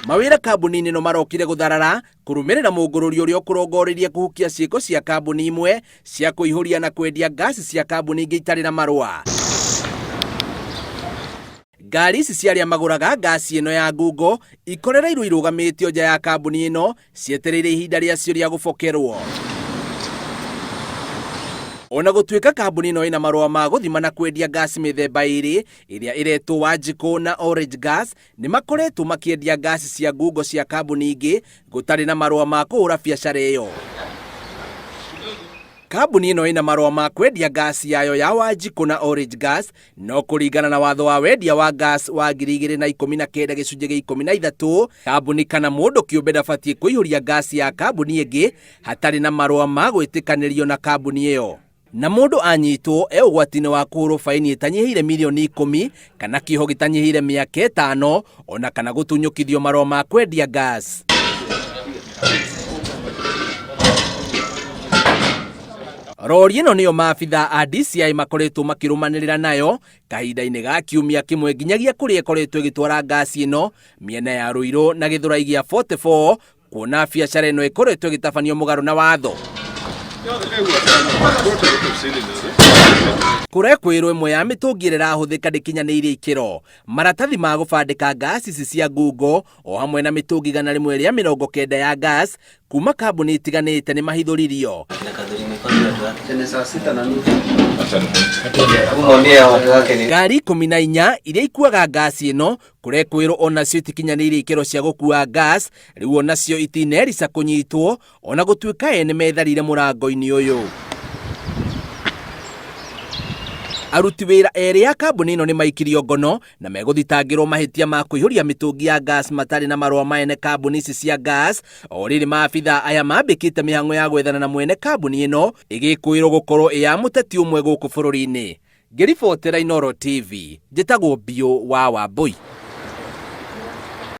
Mawĩra kambuni-inĩ ĩno marokire gũtharara kũrũmĩrĩra mũngũrũri ũrĩa ũkũrongoreirie kũhukia ciĩko cia kambuni imwe cia kũihũria na kwendia ngasi cia kambuni ingĩ itarĩ na marũa. Ngari ici cia arĩa magũraga ngasi ĩno ya ngungo ikorereirwo irũgamĩtio nja ya kambuni ĩno cietereire ihinda rĩacio rĩa gũbokerwo. Ona gũtuĩka kambuni ĩno ĩna marũa ma gũthima na kwendia ngasi mĩthemba ĩrĩ ĩrĩa ĩretwo Wanjikũ na Orange Gas, nĩ makoretwo makĩendia ngasi cia ngungo cia kambuni ingĩ gũtarĩ na marũa ma kũhũra biacara ĩyo. Kambuni ĩno ĩna marũa ma kwendia ngasi yayo ya Wanjikũ na Orange Gas, no kũringana na watho wa wendia wa gas wa 2019 gĩcunjĩ gĩa 13, kambuni kana mũndũ kĩũmbe ndabatiĩ kũihũria ngasi ya kambuni ĩngĩ hatarĩ na marũa ma gwĩtĩkanĩrio na kambuni ĩyo. Na mũndũ anyitwo e ũgwati-inĩ wa kũhũrwo baini ĩtanyihĩire mirioni 10 kana kĩoho gĩtanyihĩire mĩaka ĩtano ona kana gũtunyũkithio marũa ma kwendia gas. Rori ĩno nĩyo maabithaa a DCI makoretwo makĩrũmanĩrĩra nayo kahinda-inĩ ga kiumia kĩmwe nginyagia kũrĩa ĩkoretwo ĩgĩtwara ngasi ĩno mĩena ya Ruiru na Gĩthũrai gĩa 44 kuona biacara ĩno ĩkoretwo ĩgĩtabanio mũgarũ na watho. Kũrekwĩrwo ĩmwe ya mĩtũngi ĩrĩa ĩrahũthĩka ndĩkinyanĩirie ikĩro. Maratathi ma gũbandĩka ngasi ici cia ngungo o hamwe na mĩtũngi 190 ya gas kuma kambuni itiganĩte nĩ mahithũririo. Ngari 14 iria ikuaga ngasi ĩno kũrekwĩrwo onacio itikinyanĩirie ikĩro cia gũkua gas, rĩu onacio itinerica kũnyitwo ona gũtuĩka ene metharire mũrango-inĩ ũyũ. Aruti wĩra erĩ a kambuni ĩno nĩ maikirio ngono na megũthitangĩrwo mahĩtia ma kũihũria mĩtũngi ya gas matarĩ na marũa ma ene kambuni ici cia gas. O rĩrĩ maabitha aya mambĩkĩte mĩhang'o ya gwethana na mwene kambuni ĩno ĩgĩkũĩrwo gũkorwo ĩ ya mũteti ũmwe gũkũ bũrũri-inĩ. Ngĩribotera Inooro TV, njĩtagwo Biũ wa Wambũi.